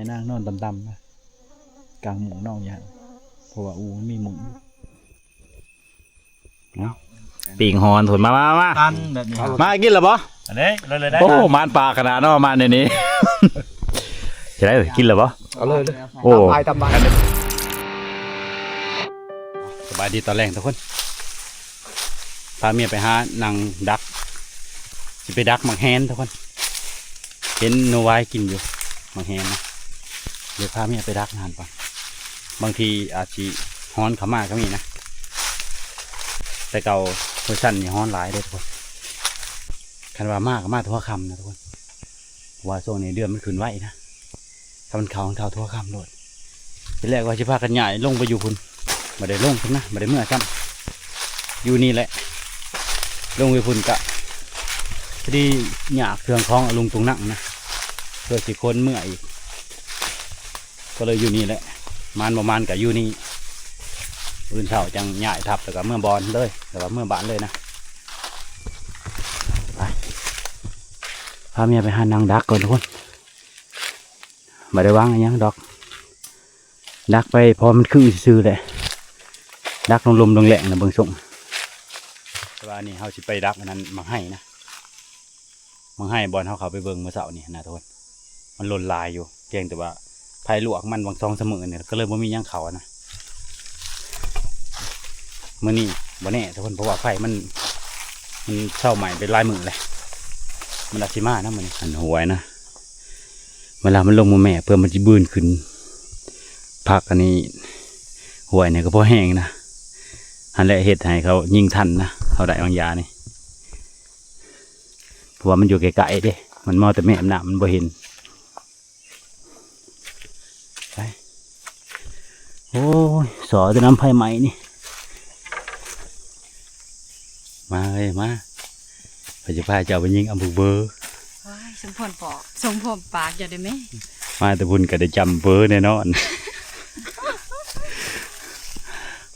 ໃຫ້ນາງນອນຕ່ຳໆນະ ກາງມຸ້ງນອນຢູ່ຫັ້ນ ເພາະວ່າອູມັນມີມຸ້ງ. ເອົາ ປີ້ງຫອນພຸ້ນ ມາ ມາ ມາ ມາ ຕັນແບບນີ້ ມາກິນແລ້ວບໍ່? ອັນນີ້ເລີຍໆ ໄດ້ ໂອ້ ມານປາກຂະໜາດເນາະ ມານນີ້ ຊິໄດ້ກິນແລ້ວບໍ່? ເອົາເລີຍ ໂອ້ ຕຳບາຍ ຕຳບາຍ. ສະບາຍດີຕອນແລງທຸກຄົນ ພາເມຍໄປຫານັ່ງດັກ ຊິໄປດັກໝາກແຮນທຸກຄົນ ເຫັນໜູວາຍກິນຢູ່ໝາກແຮນນະ ດຽວພາເມຍໄປດັກຫັ້ນກ່ອນ ບາງທີອາດຊິຮ້ອນເຂົ້າມາກໍມີນະ ແຕ່ເກົ່າເວີຊັນນີ້ຮ້ອນຫຼາຍເດ້ທຸກຄົນ ຄັນວ່າມາກໍມາແຕ່ຫົວຄ່ຳນະທຸກຄົນ ເພາະວ່າຊ່ວງນີ້ເດືອນມັນຂຶ້ນໄວນະ ຖ້າມັນເຂົ້າ ມັນເຂົ້າທົ່ວຄ່ຳໂລດ. ທີແລກວ່າຊິພາກັນຍ້າຍລົງໄປຢູ່ພຸ້ນ ບໍ່ໄດ້ລົງຊັ້ນນະ ບໍ່ໄດ້ເມືອຊ້ຳ ຢູ່ນີ້ແຫຼະ. ລົງໄປພຸ້ນກະພໍດີຍາກເຄື່ອງຂອງອາລຸງຕຸງນັ່ງນະ ເພື່ອຊິຂົນເມືອອີກ ກໍເລີຍຢູ່ນີ້ແຫຼະ ມານບໍ່ມານກະຢູ່ນີ້ ມື້ອື່ນເຊົ້າຈັ່ງຍ້າຍທັບ ແລ້ວກະເມືອບ່ອນເລີຍ ແລ້ວກະເມືອບ້ານເລີຍນະ. ໄປ ພາເມຍໄປຫານັ່ງດັກກ່ອນທຸກຄົນ. ບໍ່ໄດ້ຫວັງອີ່ຫຍັງດອກ ດັກໄປພໍມັນຄືຊື່ໆແຫຼະ ດັກລົມໆແລງໆນະ ເບິ່ງຊົງ. ແຕ່ວ່າອັນນີ້ເຮົາຊິໄປດັກອັນນັ້ນ ໝາກໄຮນະ ໝາກໄຮບ່ອນເຮົາເຂົ້າໄປເບິ່ງມື້ເຊົ້ານີ້ນະທຸກຄົນ ມັນຫຼົ່ນຫຼາຍຢູ່ ພຽງແຕ່ວ່າໄຟລວກມັນຫວ່າງສອງສາມມື້ນີ້ ກໍເລີຍບໍ່ມີຫຍັງເຂົ້ານະ. ມື້ນີ້ບໍ່ແນ່ທຸກຄົນ ເພາະວ່າໄຟມັນ ມັນເຊົາໄໝ້ໄປຫຼາຍມື້ແລ້ວ ມັນອາດຊິມານະມື້ນີ້. ອັນຫ້ວຍນະ ເວລາມັນລົງມາແມ່ ເພື່ອມັນຊິບືນຂຶ້ນ ຜັກອັນນີ້ ຫ້ວຍນີ້ກໍພໍແຮງນະ ຫັ້ນແຫຼະເຮັດໃຫ້ເຂົາຍິງທັນນະ ເຂົາໄດ້ບາງຢ່າງນີ້ ເພາະວ່າມັນຢູ່ໃກ້ໆເດ້ ມັນມອງແຕ່ແມ່ນ້ຳ ມັນບໍ່ເຫັນ. ໄປ ໂອ້ຍ ສໍແຕ່ນ້ຳໄຟໄໝ້ນີ້ ມາເອີຍ ມາ ຂ້ອຍຊິພາເຈົ້າໄປຍິງອຳເພີເບີ. ໂອ້ຍ ສົມພອນປອກ ສົມພອນປາກເຈົ້າໄດ້ແມ ມາແຕ່ພຸ້ນກໍໄດ້ຈຳເບີແນ່ນອນ.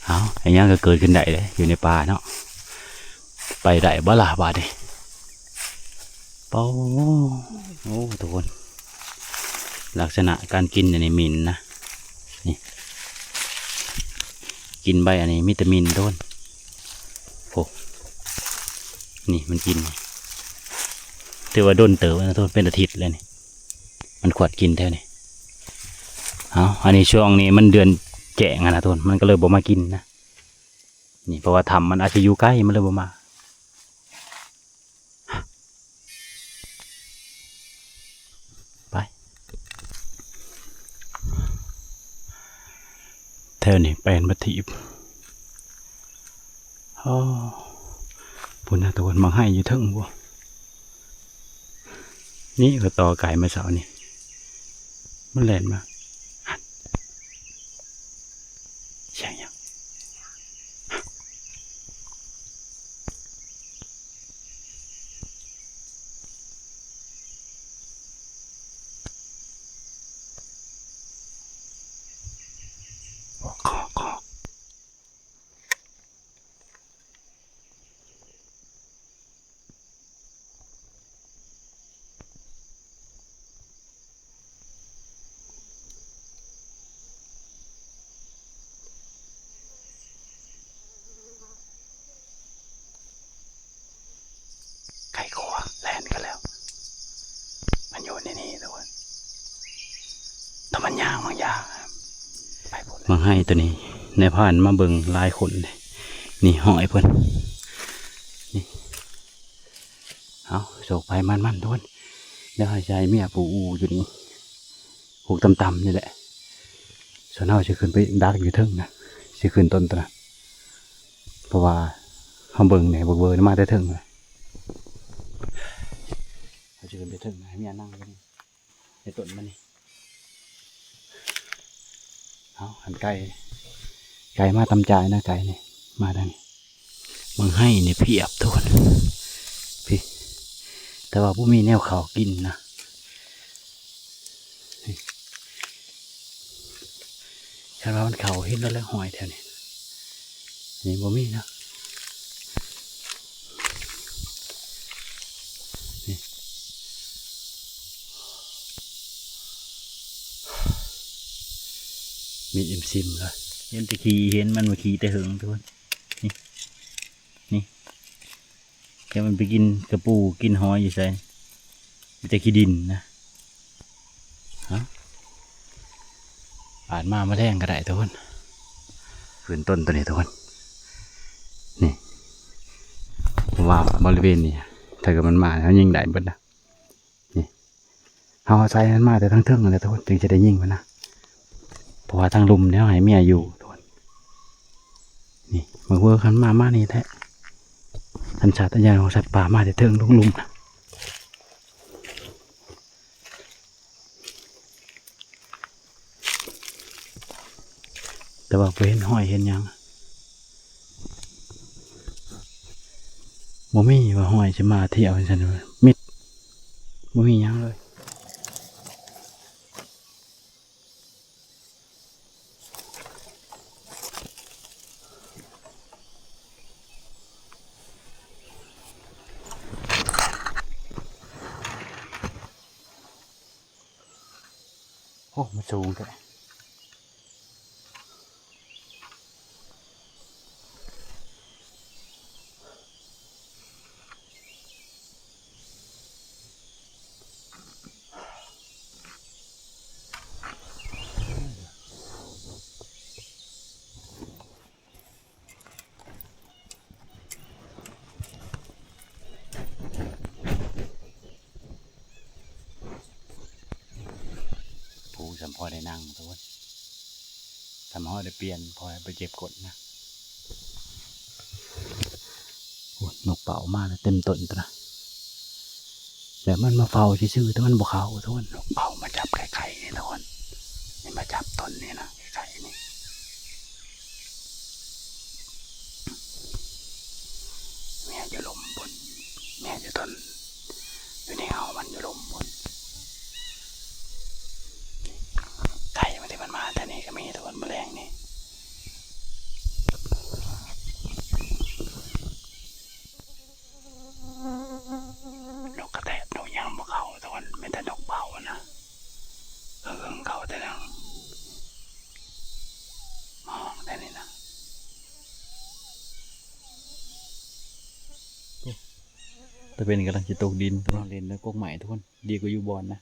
ເອົາ ອີ່ຫຍັງກໍເກີດຂຶ້ນໄດ້ເດ້ ຢູ່ໃນປ່າເນາະ ໄປໄດ້ບໍ່ລະບາດນີ້? ໂອ້ ໂອ້ ທຸກຄົນ ລັກສະນະການກິນອັນນີ້ໝິ່ນນະ ນີ້ ກິນໃບອັນນີ້ມີແຕ່ໝິ່ນ ທຸກຄົນ. ໂອ້ ນີ້ມັນກິນ ຖືວ່າດົນເຕີບນະ ທຸກຄົນ ເປັນອາທິດແລ້ວນີ້ ມັນຂວດກິນແຖວນີ້. ເອົາ ອັນນີ້ຊ່ວງນີ້ມັນເດືອນແຈ້ງຫັ້ນນະ ທຸກຄົນ ມັນກໍເລີຍບໍ່ມາກິນນະ ນີ້ ເພາະວ່າຖ້ຳມັນອາດຈະຢູ່ໄກ ມັນເລີຍບໍ່ມາ. ໄປ ແຖວນີ້ແປນບັດທີບ. ໂອ້ ພຸ້ນນະ ຕະວັນໝາກໄຮຢູ່ເທິງພຸ້ນ ນີ້ກໍຕໍ່ໄກ່ມາເຊົ້ານີ້ ມັນແລ່ນມາ ຫັ້ນ ສຽງຫຍັງ? ໄກ່ຂົວແລ່ນກັນແລ້ວ ມັນຢູ່ໃນນີ້ທຸກຄົນ ຖ້າມັນຍ່າງບາງຢ່າງ ໄປພຸ້ນ ໝາກໄຮໂຕນີ້ ນາຍພານມາເບິ່ງຫຼາຍຄົນເດ້ ນີ້ຫ້ອຍເພິ່ນ ນີ້ ເອົາ ໂຊກໃຜໝານມັນທຸກຄົນ ດຽວໃຫ້ໃສ່ເມຍຜູ້ອູ້ຢູ່ນີ້ ຜູກຕ່ຳໆນີ້ແຫຼະ ສ່ວນເຮົາຊິຂຶ້ນໄປດັກຢູ່ເທິງນະ ຊິຂຶ້ນຕົ້ນຕົວນັ້ນ ເພາະວ່າເຮົາເບິ່ງນີ້ ບັກເວີມາແຕ່ເທິງນະ ເຮົາຊິຂຶ້ນໄປເທິງນະ ໃຫ້ເມຍນັ່ງຢູ່ນີ້ ໃນຕົ້ນມັນນີ້ ເອົາ ຫັ້ນໄກ່ ໄກ່ມາຕຳຈ່າຍນະ ໄກ່ນີ້ ມາທາງນີ້ ໝາກໄຮນີ້ພຽບທຸກຄົນ ພີ້ ແຕ່ວ່າບໍ່ມີແນວເຂົ້າກິນນະ ນີ້ ຄັນວ່າມັນເຂົ້າ ເຫັນແລ້ວແຫຼະ ຫ້ອຍແຖວນີ້ ນີ້ບໍ່ມີນະ ນີ້ ນີ້ ມີອີ່ມຊິມລະ ເຫັນແຕ່ຂີ້ ເຫັນມັນວ່າຂີ້ແຕ່ເຫິງ ທຸກຄົນ. ນີ້ ນີ້ ແຕ່ມັນໄປກິນກະປູ ກິນຫອຍຢູ່ໃສ? ມີແຕ່ຂີ້ດິນນະ. ຮະ ອາດມາມາແລງກໍໄດ້ ທຸກຄົນ. ຂຶ້ນຕົ້ນຕົວນີ້ ທຸກຄົນ. ນີ້ ເພາະວ່າບໍລິເວນນີ້ ຖ້າເກີດມັນມາ ເຮົາຍິງໄດ້ເບິດນະ. ນີ້ ເຮົາອາໄສມັນມາແຕ່ທາງເທິງຫັ້ນແຫຼະ ທຸກຄົນ ຈຶ່ງຈະໄດ້ຍິງມັນນະ. ເພາະວ່າທາງລຸ່ມນີ້ເຮົາໃຫ້ເມຍຢູ່ ທຸກຄົນ. ນີ້ ເບິ່ງເວີຄັນມາ ມານີ້ແທ້ ສັນຊາດຕະຍານຂອງສັດປ່າ ມາແຕ່ເທິງລົງລຸ່ມນະ. ແຕ່ວ່າບໍ່ເຫັນຮອຍເຫັນຫຍັງ ບໍ່ມີວ່າຮອຍຊິມາທ່ຽວຈັ່ງຊັ້ນ ມິດ ບໍ່ມີຫຍັງເລີຍ. ໂອ້ ມັນສູງແທ້. ຜູ້ ສ່ຳພໍໄດ້ນັ່ງ ທຸກຄົນ ສ່ຳພໍໄດ້ປ່ຽນ ພໍໄດ້ບໍ່ເຈັບກົ້ນນະ. ໂອ້ຍ ນົກເປົ້າມາແລ້ວ ເຕັມຕົ້ນຕະນະ. ແບບມັນມາເຝົ້າຊື່ໆ ແຕ່ມັນບໍ່ເຂົ້າ ທຸກຄົນ. ນົກເປົ້າມາຈັບໄຂ່ໆ ນີ້ ທຸກຄົນ. ນີ້ມາຈັບຕົ້ນນີ້ນະ ໄຂ່ໆ ນີ້. ເມຍຢູ່ລຸ່ມພຸ້ນ ເມຍຢູ່ຕົ້ນ ຢູ່ໃນເຫືອມັນຢູ່ລຸ່ມພຸ້ນ. ໄກ່ບາງທີມັນມາແຖວນີ້ກໍມີ ທຸກຄົນ ມື້ແລງນີ້. ນົກກະແຕດ ນົກຫຍັງບໍ່ເຂົ້າ ທຸກຄົນ ມີແຕ່ນົກເປົ້ານະ. ເອີ ເຂົ້າແຕ່ນະ ມາຮ້ອງແຕ່ນີ້ນະ. ຕາເວັນກຳລັງຊິຕົກດິນ ນອນຫຼິ້ນໃນກົກໄມ້ ທຸກຄົນ ດີກວ່າຢູ່ບ່ອນນະ.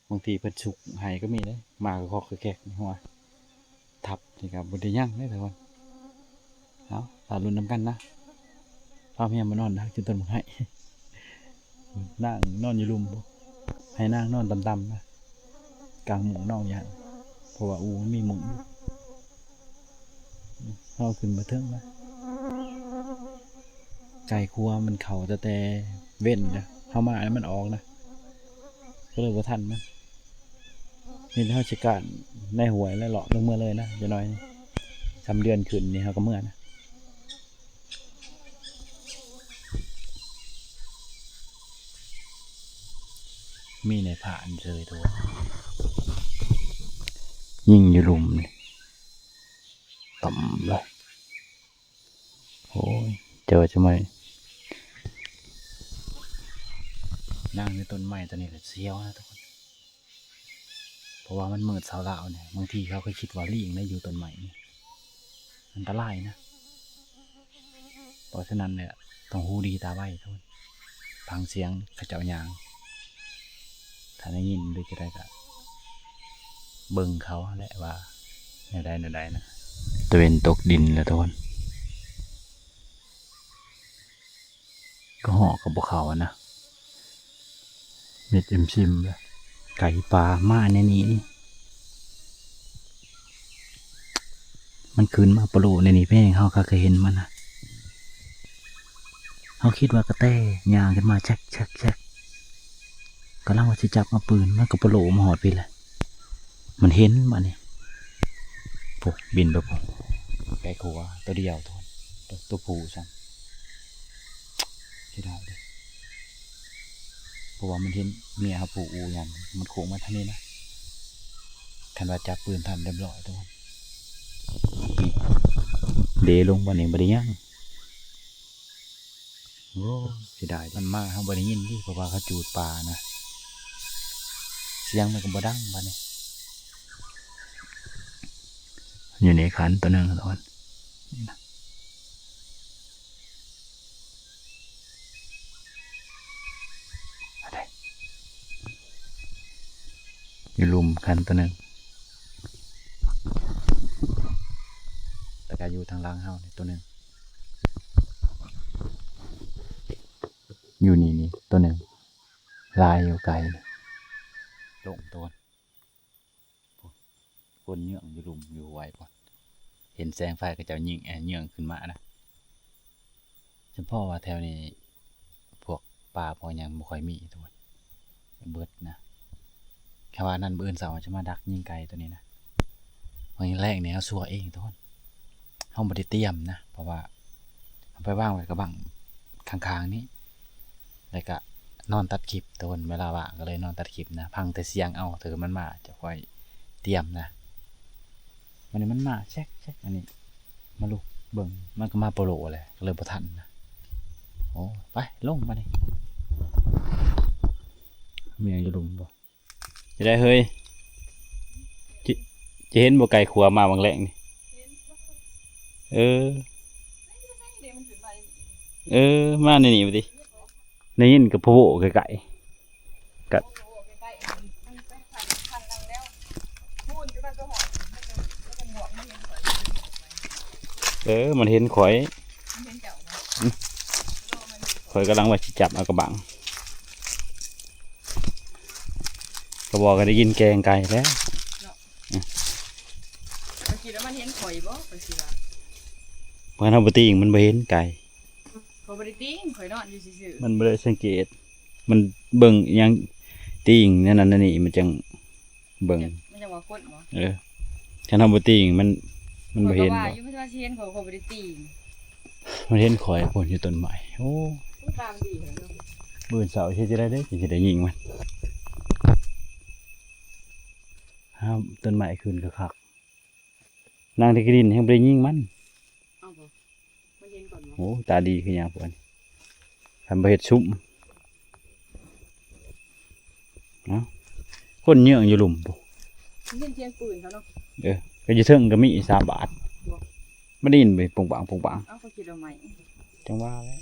ບາງທີເພິ່ນສຸກໃຫ້ກໍມີເດ້ ໝາກະຄອກກະແຄກໃນຫົວ ທັບນີ້ກໍບໍ່ໄດ້ຫຍັງເດ້ ທຸກຄົນ. ເອົາ ຖ້າລຸ້ນນຳກັນນະ. ພາເມຍມານອນທາງຈຸດຕົ້ນບັກໄຮ ນາງນອນຢູ່ລຸ່ມ ໃຫ້ນາງນອນຕ່ຳໆ ນະ ກາງມຸ້ງນອນຢູ່ຫັ້ນ ເພາະວ່າອູ່ມັນມີມຸ້ງ. ເຮົາຂຶ້ນມາເທິງນະ ໄກ່ຄົວມັນເຂົ້າຕັ້ງແຕ່ເວັນນະ ເຮົາມາແລ້ວມັນອອກນະ ກໍເລີຍບໍ່ທັນມັນ. ນີ້ເຮົາຊິການໃນຫ້ວຍແລ້ວເລາະລົງເມືອເລີຍນະ ຢ່າງໜ້ອຍ ຊ່ຳເດືອນຂຶ້ນນີ້ເຮົາກໍເມືອນະ. ມີນາຍພານເຊີຍໂຕ ຍິງຢູ່ລຸ່ມນີ້ ຕ່ຳເລີຍ. ໂອ້ຍ ເຈົ້າຈະມານັ່ງໃນຕົ້ນໄມ້ຕົ້ນນີ້ລະສຽວນະ ທຸກຄົນ. ເພາະວ່າມັນມືດເຊົ້າລາວນີ້ ບາງທີເຂົາກໍຄິດວ່າລີງໄດ້ຢູ່ຕົ້ນໄມ້ນີ້ ອັນຕະລາຍນະ. ເພາະສະນັ້ນແຫຼະ ຕ້ອງຫູດີຕາໄວ ທຸກຄົນ ຟັງສຽງເຂົາເຈົ້າຍ່າງ. ຖ້າໄດ້ຍິນຫຼືຈະໄດ້ກະເບິ່ງເຂົາຫັ້ນແຫຼະວ່າແນວໃດແນວໃດນະ. ຕາເວັນຕົກດິນແລ້ວ ທຸກຄົນ. ກະຮອກກໍບໍ່ເຂົ້ານະ ມິດອີ່ມຊິມເລີຍ. ໄກ່ປ່າມາແນວນີ້ນີ້ ມັນຂຶ້ນມາປະໂລແນວນີ້ ແພງເຮົາກໍເຄີຍເຫັນມັນນະ. ເຮົາຄິດວ່າກະແຕຍ່າງຂຶ້ນມາແຊັກໆໆ ກຳລັງວ່າຊິຈັບເອົາປືນ ມັນກໍປະໂລມາຮອດພີ້ແຫຼະ. ມັນເຫັນບາດນີ້ ໂອ້ ບິນໄປພຸ້ນ ໄກ່ຂົວໂຕດຽວ ໂຕ ໂຕຜູ້ຊ້ຳ ເສຍດາຍເດ້ ເພາະວ່າມັນເຫັນເມຍເຮົາຜູ້ອູ່ຫຍັງ ມັນໂຄ້ງມາທາງນີ້ນະ. ຄັນວ່າຈັບປືນທັນລຽບລ້ອຍ ທຸກຄົນ ເດລົງບາດນີ້ບໍ່ໄດ້ຫຍັງ. ໂອ້ ເສຍດາຍ ມັນມາເຮົາບໍ່ໄດ້ຍິນເດ້ ເພາະວ່າເຂົາຈູດປານະ ສຽງມັນກໍບໍ່ດັງບາດນີ້. ຢູ່ໃນຂັນຕົວໜຶ່ງທຸກຄົນ ນີ້ນະ ຢູ່ລຸ່ມຂັນຕົວໜຶ່ງ ແລ້ວກໍຢູ່ທາງຫຼັງເຮົານີ້ຕົວໜຶ່ງ ຢູ່ນີ້ນີ້ຕົວໜຶ່ງ ລາຍຢູ່ໄກນີ້ ລົງຕົວ ຄົນເຍືອງຢູ່ລຸ່ມຢູ່ຫ້ວຍພຸ້ນ ເຫັນແສງໄຟເຂົາເຈົ້າຍິງ ເອີ ເຍືອງຂຶ້ນມານະ ສະເພາະວ່າແຖວນີ້ພວກປາພວກຫຍັງບໍ່ຄ່ອຍມີທຸກຄົນ ເບິດນະ ຄັນວ່ານັ້ນມື້ອື່ນເຊົ້າຈະມາດັກຍິງໄກ່ຕົວນີ້ນະ ມື້ແລກນີ້ເຮົາຊົ່ວເອງທຸກຄົນ ເຮົາບໍ່ໄດ້ຕຽມນະ ເພາະວ່າເຮົາໄປວາງໄວ້ກະບັງຂ້າງໆນີ້ ແລ້ວກະນອນຕັດຄລິບທຸກຄົນ ເວລາວ່າງກໍເລີຍນອນຕັດຄລິບນະ ຟັງແຕ່ສຽງເອົາ ຖ້າມັນມາຈະຄ່ອຍຕຽມນະ ບັດນີ້ມັນມາແຊກໆ ອັນນີ້ມາລຸກເບິ່ງ ມັນກໍມາໂປໂລແຫຼະ ກໍເລີຍບໍ່ທັນນະ ໂອ້ ໄປລົງບັດນີ້ ມີຫຍັງຢູ່ລຸ່ມບໍ່? ຈະໄດ້ເຮີ້ຍ ຈະ ຈະເຫັນບໍ່ໄກ່ຂົວມາຫວ່າງແລງນີ້ ເອີ ເອີ ມາໃນນີ້ບໍ່ຕິ ໄດ້ຍິນກະໂພໂວໄກໆ ກະ ເອີ ມັນເຫັນຂ້ອຍ ຂ້ອຍກຳລັງວ່າຊິຈັບເອົາກະບັງ ກະບອກກະໄດ້ຍິນແກງໄກ່ແລ້ວ ຂ້ອຍຄິດວ່າມັນເຫັນຂ້ອຍບໍ່ ຂ້ອຍຊິວ່າ ເພາະເຮົາບໍ່ຕີງ ມັນບໍ່ເຫັນໄກ່ ຂ້ອຍບໍ່ໄດ້ຕີງ ຂ້ອຍນອນຢູ່ຊື່ໆ ມັນບໍ່ໄດ້ສັງເກດ ມັນເບິ່ງອີ່ຫຍັງ ຕີງແນວນັ້ນແນວນີ້ ມັນຈັ່ງເບິ່ງ ມັນຈັ່ງວ່າຄົນບໍ່ ເອີ ຄັນເຮົາບໍ່ຕີງ ມັນ ມັນບໍ່ເຫັນ ຂ້ອຍກໍວ່າຢູ່ ມັນຊິເຫັນຂ້ອຍ ຂ້ອຍບໍ່ໄດ້ຕີງ ມັນເຫັນຂ້ອຍພຸ້ນຢູ່ຕົ້ນໄມ້ ໂອ້ ຕາມັນດີເນາະ ມື້ເຊົ້າເຮັດຈັ່ງໃດເດ້ ຈຶ່ງຊິໄດ້ຍິງມັນ ຫາຕົ້ນໄມ້ຂຶ້ນຄັກໆ ນັ່ງແຕ່ກະດິນແຮ່ງບໍ່ໄດ້ຍິງມັນ ເອົາບໍ່ ມັນເຫັນກ່ອນບໍ່ ໂອ້ ຕາດີຄືຫຍັງພວກນີ້ ຄັນບໍ່ເຮັດຊຸມ ເອົ້າ ຄົນເຍືອງຢູ່ລຸ່ມພຸ້ນ ໄດ້ຍິນສຽງປືນເຂົາເນາະ ເອີ ກໍຢູ່ເທິງກໍມີສາມບາດ ບໍ່ ມັນໄດ້ຍິນໄປປຸງປັງ ປຸງປັງ ເອົ້າ ເຂົາຄິດວ່າໄມ້ ຈັ່ງວ່າແຫຼະ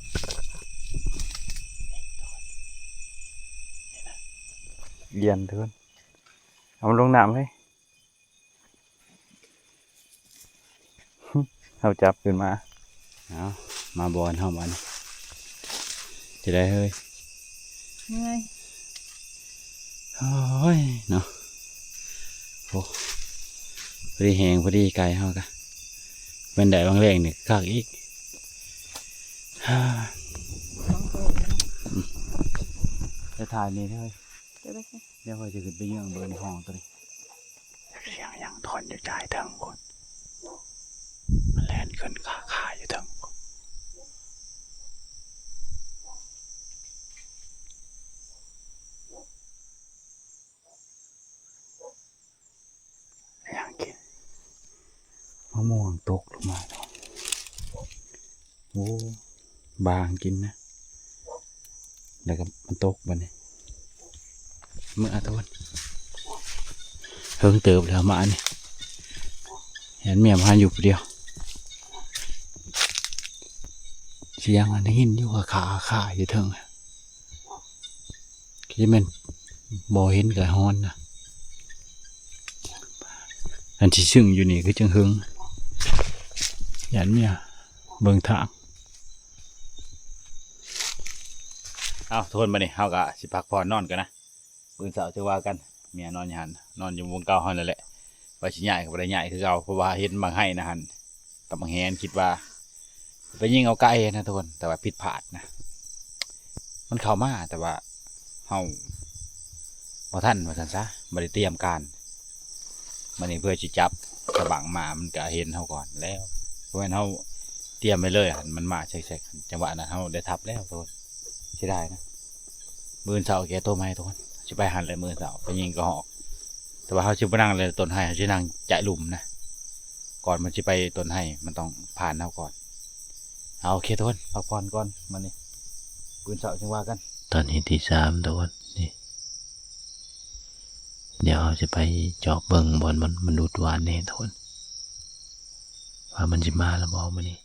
ລຽນເດີ ເອົາມັນລົງນ້ຳເຮີ້ຍ ເຮົາຈັບຂຶ້ນມາ ເອົາ ມາບ່ອນເຮົາບັດນີ້ ຈະໄດ້ເຮີ້ຍ ເມື່ອຍ ໂອ້ຍເນາະ ໂອ້ ພໍດີແຮງ ພໍດີໄກ່ເຮົາກະ ແມ່ນໄດ້ຫວ່າງແລງນີ້ຄັກອີກ ສອງໂຕເລີຍເນາະ ໄປຖ່າຍນີ້ເຮີ້ຍ ດຽວຂ້ອຍຈະຂຶ້ນໄປເຍືອງເບິ່ງໃນຫ້ອງໂຕນີ້ ສຽງຫຍັງຖອນຢູ່ຈ່າຍເທິງພຸ້ນ ມັນແລ່ນຂຶ້ນຄາໆຢູ່ເທິງ ຫຍັງກິນ ມະມ່ວງຕົກລົງມາເນາະ ໂອ້ ບາງກິນນະ ແລ້ວກໍມັນຕົກບັດນີ້ ເມື່ອທຸກຄົນ ເຫິງເຕີບແລ້ວມາອັນນີ້ ເຫັນເມຍມາຢູ່ຜູ້ດຽວ ສຽງອັນໄດ້ຍິນຢູ່ຄາໆຢູ່ເທິງ ຄືແມ່ນບໍ່ເຫັນກະຮ້ອນນະ ອັນທີ່ຊຶ້ງຢູ່ນີ້ຄືຈັ່ງເຫິງ ຢ້ານເມຍເບິ່ງທາງ ເອົ້າ ທຸກຄົນ ບັດນີ້ເຮົາກະຊິພັກຜ່ອນນອນກ່ອນນະ ມື້ເຊົ້າຈັ່ງວ່າກັນ ເມຍນອນຢູ່ຫັ້ນ ນອນຢູ່ບ່ອນເກົ່າຫັ້ນແຫຼະ ວ່າຊິຍ້າຍກໍບໍ່ໄດ້ຍ້າຍຄືເກົ່າ ເພາະວ່າເຫັນບັກໄຮ່ນະຫັ້ນ ກັບບັກແຫນ ຄິດວ່າໄປຍິງເອົາໄກ່ນະທຸກຄົນ ແຕ່ວ່າຜິດພາດນະ ມັນເຂົ້າມາ ແຕ່ວ່າເຮົາບໍ່ທັນວ່າຊັ້ນຊະ ບໍ່ໄດ້ຕຽມການ ບັດນີ້ເພື່ອຊິຈັບສະບັ້ງມາ ມັນກະເຫັນເຮົາກ່ອນແລ້ວ ບໍ່ແມ່ນເຮົາຕຽມໄວ້ເລີຍຫັ້ນ ມັນມາແຊກໆ ຈັງຫວະນັ້ນເຮົາໄດ້ທັບແລ້ວທຸກຄົນ ເສຍດາຍນະ ມື້ເຊົ້າແກ້ຕົວໃໝ່ທຸກຄົນ ຊິໄປຫັ້ນແຫຼະ ມື້ເຊົ້າໄປຍິງກະຮອກ ແຕ່ວ່າເຮົາຊິບໍ່ນັ່ງເລີຍຕົ້ນໄຮ່ ເຮົາຊິນັ່ງຈະລຸ່ມນະ ກ່ອນມັນຊິໄປຕົ້ນໄຮ່ ມັນຕ້ອງຜ່ານເຮົາກ່ອນ ເອົາ ໂອເຄທຸກຄົນ ພັກຜ່ອນກ່ອນ ມື້ນີ້ມື້ເຊົ້າຈຶ່ງວ່າກັນ ຕອນນີ້ຕີສາມທຸກຄົນ ນີ້ ດຽວເຮົາຊິໄປຈອກເບິ່ງບ່ອນມັນ ມັນດູດຫວານແດ່ທຸກຄົນ ວ່າມັນຊິມາແລ້ວບໍ່ມື້ນີ້.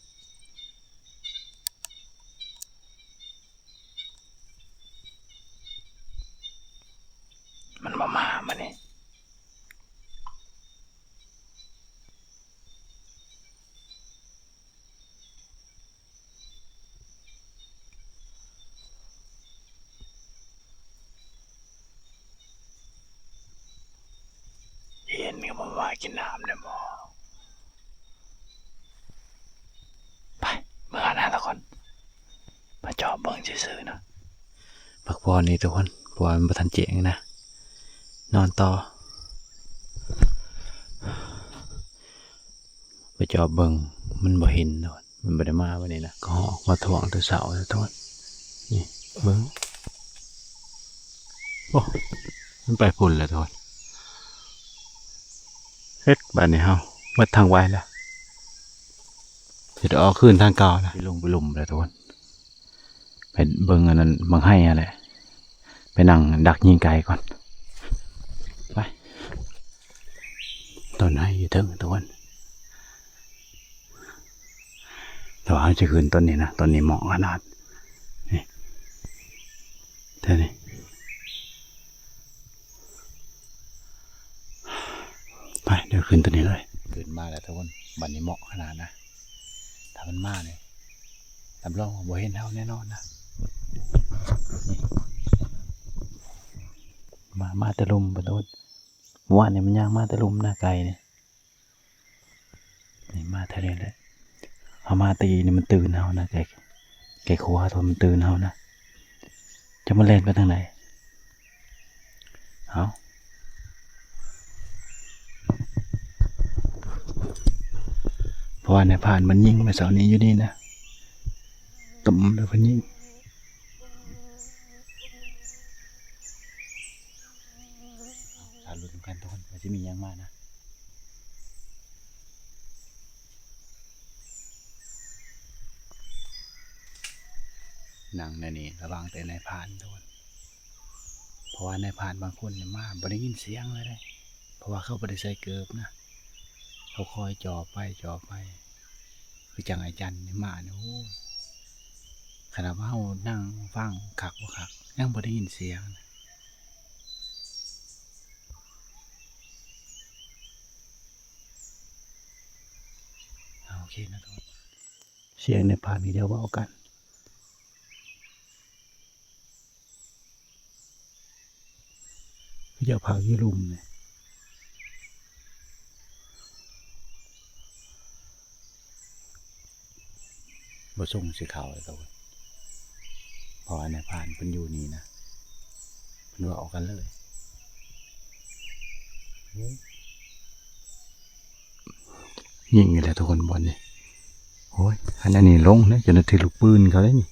ມັນບໍ່ມາມື້ນີ້. ເຫັນກໍບໍ່ວ່າກິນນ້ຳແດ່ບໍ່. ໄປ ເມືອນະທຸກຄົນ ມາຈອບເບິ່ງຊື່ໆນະ. ພັກຜ່ອນນີ້ທຸກຄົນ ເພາະວ່າມັນບໍ່ທັນແຈ້ງນະ. ນອນຕໍ່ ໄປຈອບເບິ່ງ ມັນບໍ່ເຫັນໂລດ ມັນບໍ່ໄດ້ມາມື້ນີ້ນະ. ກໍຮອກມາທວງແຕ່ເຊົ້າແລ້ວໂທດ. ນີ້ເບິ່ງ ໂອ້ ມັນໄປພຸ້ນແລ້ວໂທດ. ເຮັດບາດນີ້ເຮົາໝົດທາງໄວແລ້ວ ຊິໄດ້ອອກຄືນທາງເກົ່ານະ. ຊິລົງໄປລຸ່ມແລ້ວໂທດ. ໄປເບິ່ງອັນນັ້ນ ບັກໄຮຫັ້ນແຫຼະ ໄປນັ່ງດັກຍິງໄກ່ກ່ອນ. ໄປ ຕົ້ນໄຮຢູ່ເທິງທຸກຄົນ ແຕ່ວ່າເຮົາຈະຂຶ້ນຕົ້ນນີ້ນະ ຕົ້ນນີ້ເໝາະຂະໜາດນີ້ ແຖວນີ້. ໄປ ດຽວຂຶ້ນຕົວນີ້ເລີຍ. ຂຶ້ນມາແລ້ວທຸກຄົນ ບັດນີ້ເໝາະຂະໜາດນະ. ຖ້າມັນມານີ້ ຮັບຮອງວ່າບໍ່ເຫັນເຮົາແນ່ນອນນະ. ມາ ມາແຕ່ລຸ່ມພຸ້ນທຸກຄົນ. ເມື່ອວານນີ້ມັນຍ່າງມາແຕ່ລຸ່ມນະ ໄກ່ນີ້. ນີ້ມາເທົ່ານີ້ແຫຼະ ເຮົາມາຕີນີ້ມັນຕື່ນເຮົານະ ໄກ່ ໄກ່ຂົວໂຕມັນຕື່ນເຮົານະ. ຈັກມັນແລ່ນໄປທາງໃດ. ເອົ້າ ເພາະວ່ານາຍພານມັນຍິງມື້ເຊົ້ານີ້ຢູ່ນີ້ນະ ຕຸ່ມແລ້ວເພິ່ນຍິງ. ຖ້າລຸ້ນນຳກັນທຸກຄົນ ວ່າຊິມີຫຍັງມານະ. ນັ່ງແນວນີ້ລະວັງແຕ່ນາຍພານທຸກຄົນ ເພາະວ່ານາຍພານບາງຄົນນີ້ມາບໍ່ໄດ້ຍິນສຽງເລີຍເດ້ ເພາະວ່າເຂົາບໍ່ໄດ້ໃສ່ເກີບນະ ເຂົາຄອຍຈ່ອໄປຈ່ອໄປ. ຄືຈັ່ງອ້າຍຈັນນີ້ມານີ້ ໂອ້ ຂະໜາດວ່າເຮົານັ່ງຟັງຄັກບໍ່ຄັກ ຍັງບໍ່ໄດ້ຍິນສຽງ. ໂອເຄນະທຸກຄົນ ສຽງໃນພານນີ້ດຽວເວົ້າກັນ ເຂົາເຈົ້າພັກຢູ່ລຸ່ມນີ້ ບໍ່ສົ່ງຊິເຂົ້າເລີຍ ເພາະວ່ານາຍພານເພິ່ນຢູ່ນີ້ນະ ເພິ່ນເວົ້າກັນເລີຍ. ຍິງອີກແລ້ວທຸກຄົນບ່ອນນີ້. ໂອ້ຍ ຄັນອັນນີ້ລົງເດ້ ຈົນໄດ້ຖືກລູກປືນເຂົາເດ້ນີ້.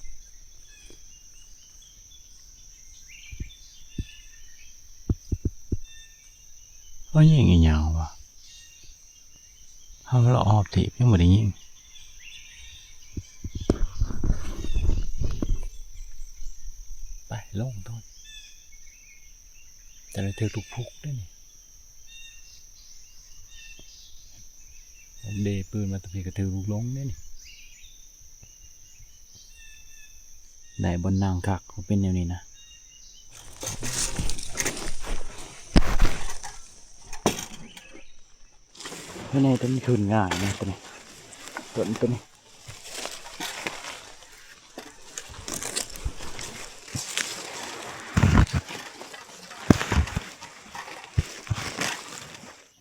ເຂົາຍິງອີ່ຫຍັງວະ? ເຮົາລະອອບຖີບ ຍັງບໍ່ໄດ້ຍິງ. ໄປ ລົງໂຕນ ຈະໄດ້ຖືກທຸກພຸກເດ້ນີ້. ເດປືນມາຕະພີກະຖືກລູກຫຼົງເດ້ນີ້. ໄດ້ບ່ອນນັ່ງຄັກ ເປັນແນວນີ້ນະ. ເຮັດໃຫ້ຕົ້ນທຶນງ່າຍນະ ໂຕນີ້ ຕົ້ນໂຕນີ້.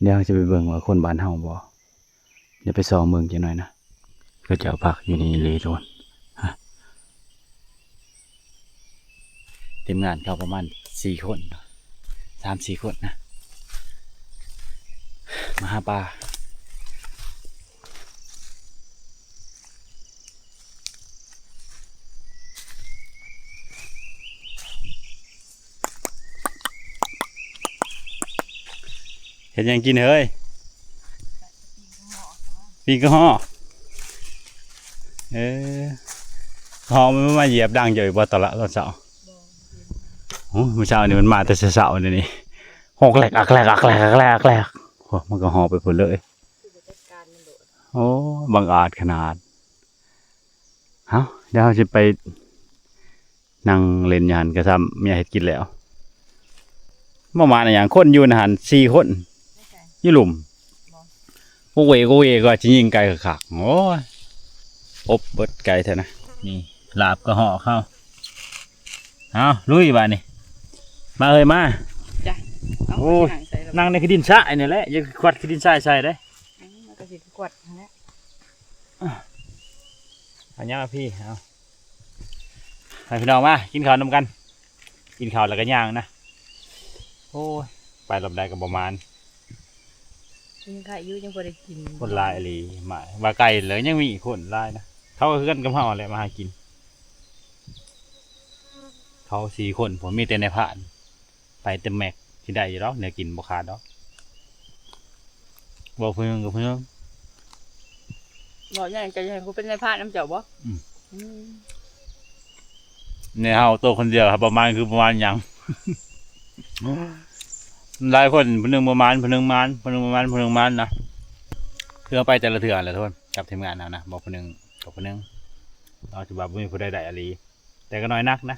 ດຽວເຮົາຈະໄປເບິ່ງວ່າຄົນບ້ານເຮົາບໍ່. ດຽວໄປສ່ອງເບິ່ງຈັກໜ້ອຍນະ. ເຂົາເຈົ້າພັກຢູ່ນີ້ອີ່ຫຼີໂຕນ. ທີມງານເຂົາປະມານສີ່ຄົນ ສາມສີ່ຄົນນະ ມາຫາປາ. ເຮັດຫຍັງກິນເຮີ້ຍ? ປີ້ງກະຮອກ. ເອີ ກະຮອກມັນມາຢຽບດັງເຈົ້າຢູ່ບໍ່ຕະຫຼະຕອນເຊົ້າ? ໂອ້ ມື້ເຊົ້ານີ້ມັນມາແຕ່ເຊົ້າໆນີ້ ຮອກແລກອັກແລກ ອັກແລກ ອັກແລກ ອັກແລກ. ໂອ້ ມັນກະຮອກໄປພຸ້ນເລີຍ. ໂອ້ ບັງອາດຂະໜາດ. ເຮົາ ດຽວເຮົາຊິໄປນັ່ງຫຼິ້ນຢູ່ຫັ້ນ ກະຊ້ຳເມຍເຮັດກິນແລ້ວ. ບໍ່ມານຫຍັງ ຄົນຢູ່ຫັ້ນສີ່ຄົນ ຢູ່ລຸ່ມ ໂກເວໂກເວ ກວ່າຊິຍິງໄກຄັກໆ. ໂອ້ຍ ອົບເບິດໄກແທ້ນະ. ນີ້ ລາບກະຮອກເຮົາ. ເອົາ ລຸຍບາດນີ້ ມາເອີຍມາ. ຈ້ະ ເອົາ ໂອ້ຍ ນັ່ງໃສ່ລະ ນັ່ງໃນຂີ້ດິນຊາຍນີ້ແຫຼະ ຢ່າຂວັດຂີ້ດິນຊາຍໃສ່ເດ້. ອືມ ມັນກະຊິຂວັດຫັ້ນແຫຼະ. ເອົາ ຫຍັງພີ່ ເອົາ ໃຫ້ພີ່ນ້ອງມາກິນເຂົ້ານຳກັນ. ກິນເຂົ້າແລ້ວກະຍ່າງນະ. ໂອ້ຍ ໄປລອບໃດກະບໍ່ມານ. ຍັງໄຄຢູ່ ຍັງບໍ່ໄດ້ກິນ ຄົນຫຼາຍອີ່ຫຼີ. ມາ ວ່າໄກແລ້ວຍັງມີຄົນຫຼາຍນະ. ເຂົາກະຄືກັນກັບເຮົາແຫຼະ ມາຫາກິນ. ເຂົາສີ່ຄົນ ມີແຕ່ນາຍພານ ໄປແຕ່ແມັກ ຊິໄດ້ຢູ່ດອກ ແນວກິນບໍ່ຂາດດອກ. ເວົ້າເພິ່ນກະເພິ່ນ ເວົ້າຫຍັງ ຈະໃຫ້ກູເປັນນາຍພານນຳເຈົ້າບໍ່? ອືມ ອືມ ໃນເຮົາໂຕຄົນດຽວ ປະມານຄືປະມານຫຍັງ? ຫຼາຍຄົນ ຜູ້ໜຶ່ງບໍ່ມານ ຜູ້ໜຶ່ງມານ ຜູ້ໜຶ່ງບໍ່ມານ ຜູ້ໜຶ່ງມານນະ. ຄືເຮົາໄປແຕ່ລະເທື່ອແຫຼະທຸກຄົນ ກັບທີມງານເຮົານະ ບໍ່ຜູ້ໜຶ່ງ ບໍ່ຜູ້ໜຶ່ງ ເຮົາຖືວ່າບໍ່ມີຜູ້ໃດໄດ້ອີ່ຫຼີ. ແຕ່ກະນ້ອຍນັກນະ